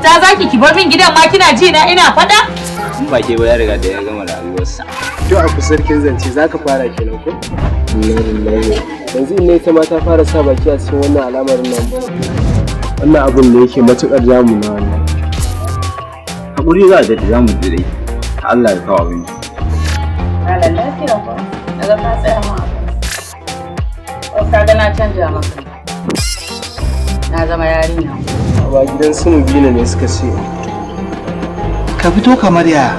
Fita zaki ki bar min gidan ma kina ji na ina faɗa? In ba ke ba, ya riga da ya gama rayuwarsa. To, a sarkin zance zaka fara kenan ko? Inna lillahi. Yanzu in ita ma ta fara sa baki a cikin wannan al'amarin nan. Wannan abun da yake matukar damu na wannan. Hakuri za a daɗe, za mu dai Allah ya kawo abin. Malam, lafiya ko? Daga ka tsaya ma abu. Ko ka ga na canja maka? Na zama yarinya. Ba gidan su Mubina ne suka ce. Ka fito kamar ya?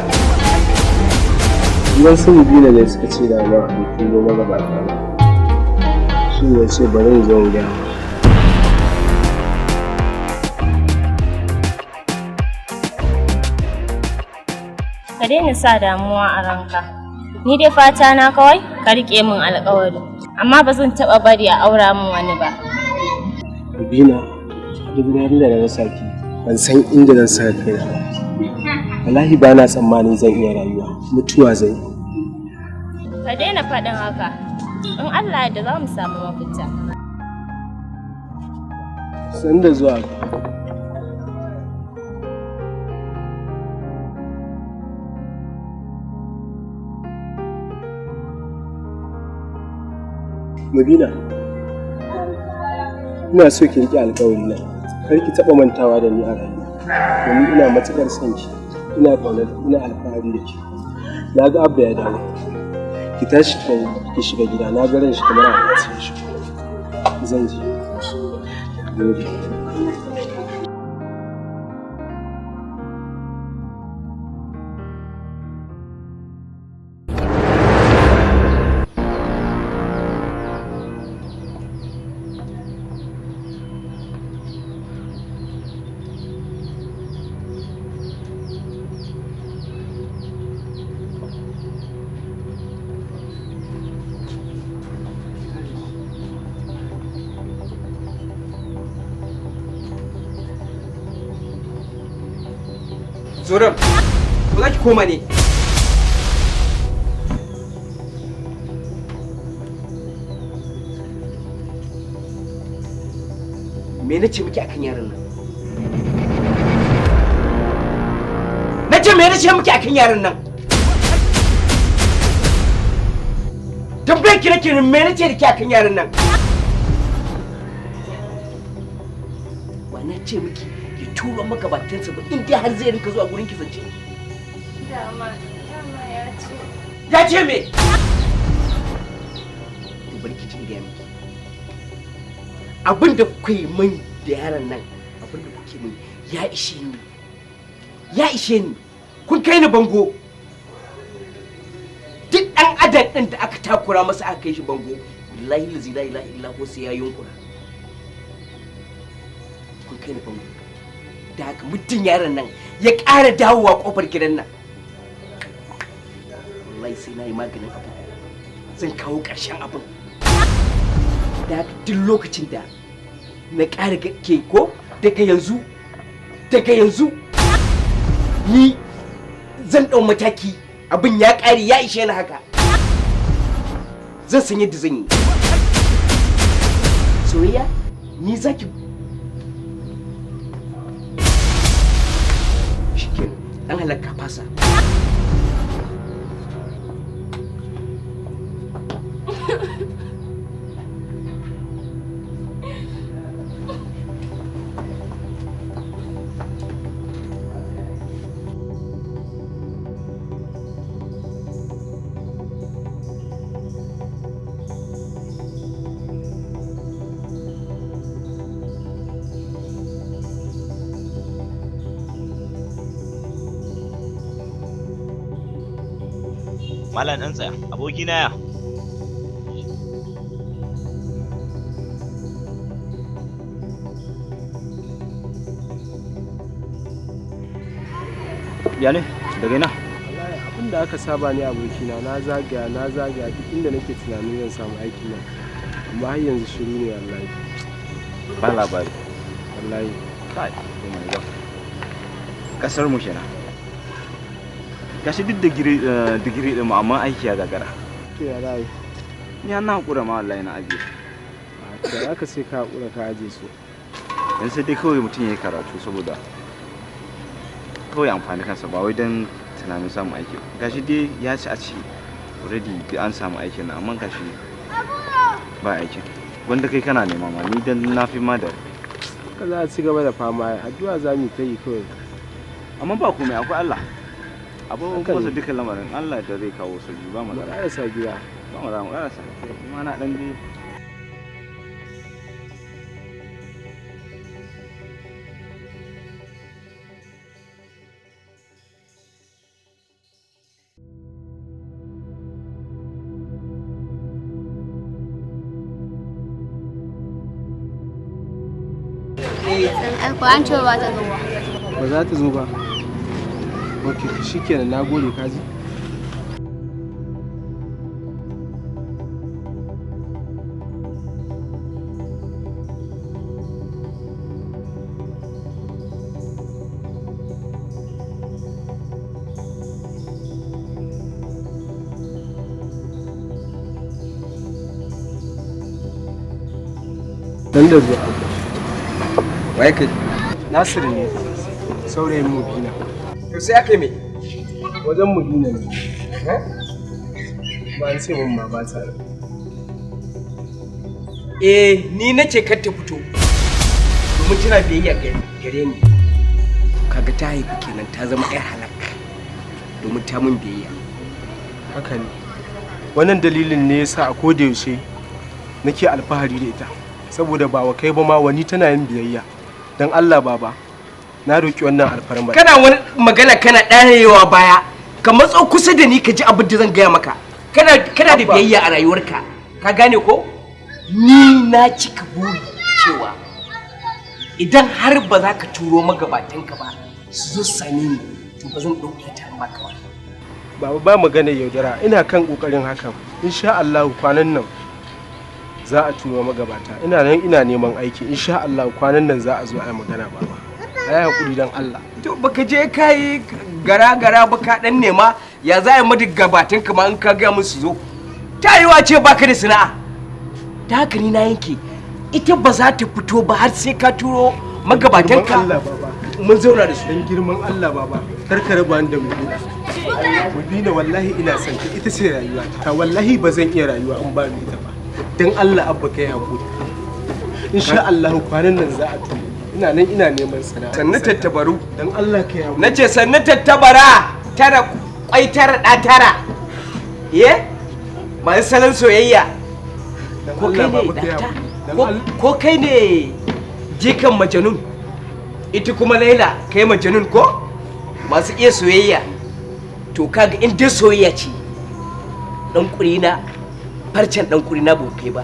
Gidan su Mubina ne suka ce da ma in turo magabata na. Shi ne ce bari in zo in gaya ma. Ka daina sa damuwa a ranka. Ni dai fata na kawai ka riƙe min alƙawari. Amma ba zan taɓa bari a aura min wani ba. Mubina, duk ranar da na rasa ki, ban san inda zan sa kaina ba. Wallahi ba na tsammanin zan iya rayuwa, mutuwa zan yi. Ka daina faɗin haka. In Allah ya yarda, za mu samu mafita. San da zuwa. Mubina, ina so ki riƙe alƙawari na. Kar ki taɓa mantawa da ni a rayuwa. Domin ina matuƙar son ki, ina ƙaunar, ina alfahari da ki. Na ga Abba ya dawo. Ki tashi ki shiga gida, na ga ran shi kamar a ɓace shi. Zan je. Gode. Zoram, ko za ki koma ne? Me na ce miki akan yaron nan? Na ce me na ce miki akan yaron nan? Tambayar ki nake, me na ce da ke akan yaron nan? Ba na ce miki ya tura maka bakinsa ba, in dai har zai rinka zuwa gurin ki zance? Dama ya ce. Ya ce me? To, bari ki jin gaya miki. Abin da kuka yi min da yaron nan, abin da kuke min ya ishe ni. Ya ishe ni. Kun kai ni bango. Duk ɗan adam ɗin da aka takura masa aka kai shi bango, billahi lazi la ilaha illa huwa sai ya yunkura. Kun kai ni bango. Da haka muddin yaron nan ya ƙara dawowa ƙofar gidan nan, wallahi sai na yi maganin abin. Zan kawo ƙarshen abin. Da haka duk lokacin da na ƙara ke ko daga yanzu ni zan ɗau mataki. Abin ya ƙare, ya ishe ni haka. Zan san yadda zan yi. Soyayya ni zaki shikenan, dan halakka fasa. Malam, ɗan tsaya, abokina ya. Ya ne? Daga ina? Wallahi abin da aka saba ne, abokina. Na zagaya, na zagaya duk inda nake tunanin zan samu aikin nan, amma har yanzu shiru ne wallahi. Ba labari. Wallahi. Kai, oh my God. Kasar mu kenan. Gashi duk digiri din mu, amma aiki ya gagara. To, ya za yi? Ni an na hakura ma wallahi, na ajiye. A to, aka sai ka hakura ka aje su. Yanzu sai dai kawai mutum ya yi karatu saboda kawai amfani kansa, ba wai dan tunanin samun aiki ba. Gashi dai ya ci a ci already an samu aikin nan, amma gashi ba aikin. Wanda kai kana nema ma, ni dan na fi ma da Haka za a ci gaba da fama, addu'a za mu ta yi kawai. Amma ba komai, akwai Allah. Abu Haka ne. masa dukkan lamarin Allah da zai kawo sauki, ba Mu matsala. ƙarasa gida. Ba matsala, mu ƙarasa. Kuma na dan dai Aiko an ce ba ta zo ba. Ba za ta zo ba. Ok, shikenan, na gode, kaji. Dan da zuwa, Abba. Waye kai? Nasiru ne, saurayin Mubina. To sai aka yi me? Wajen Mubina ne. Ba an ce mun ma ba ta nan. Eh, ni nace kar ta fito. Domin tana biyayya gare ni. Kaga ta haifi kenan, ta zama 'yar halak. Domin ta mun biyayya. Haka ne. Wannan dalilin ne yasa a koda yaushe nake alfahari da ita. Saboda ba wa kai ba ma wani tana yin biyayya. Dan Allah baba, na roki wannan alfarma. Kana wani magana kana ɗarewa baya. Ka matso kusa da ni ka ji abin da zan gaya maka. Kana da biyayya a rayuwarka. Ka gane ko? Ni na cika buri cewa idan har ba za ka turo magabatanka ba su zo su same ni, to ba zan ɗauke ta in baka ba. Baba, ba magana yaudara, ina kan kokarin hakan. Insha Allah kwanan nan za a turo magabata. Ina nan ina neman aiki. Insha Allah kwanan nan za a zo a yi magana, baba. Ayi hakuri dan Allah. To baka je ka yi gara-gara ba, ka dan nema ya za a yi magabatan ka ma in ka gaya musu zo. Ta yiwa ce baka da sana'a. Ta haka ni na yanke ita ba za ta fito ba har sai ka turo magabatan Girman ka Allah baba. mun zauna da su. Dan girman Allah baba, kar ka raba ni da Mubina. Mubina, wallahi ina son ta, ita ce rayuwa ta. Wallahi ba zan iya rayuwa in ba ni ita ba. Dan Allah abba, kai hakuri. Insha Allah kwanan nan za a turo. Ina nan ina neman sana'a. Sannu tattabaru. Dan Allah kai hakuri. Na ce sannu tattabara tara kwai tara ɗa tara. Ye? Masu salon soyayya. Dan Ko kai Allah ne baba, kai dakta? hakuri. Dan Ko- Allah. Ko kai ne jikan majanun? Ita kuma Laila kai majanun ko? Masu iya soyayya. To kaga in dai soyayya ce. Dan kurina, farcen dan kurina ba kai ba.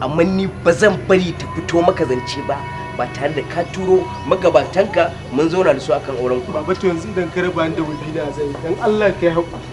Amma ni ba zan bari ta fito maka zance ba ba tare da ka turo magabatanka mun zauna da su akan auren ku ba. Baba, to yanzu idan ka raba ni da Mubina zan yi. Dan Allah kai hakuri.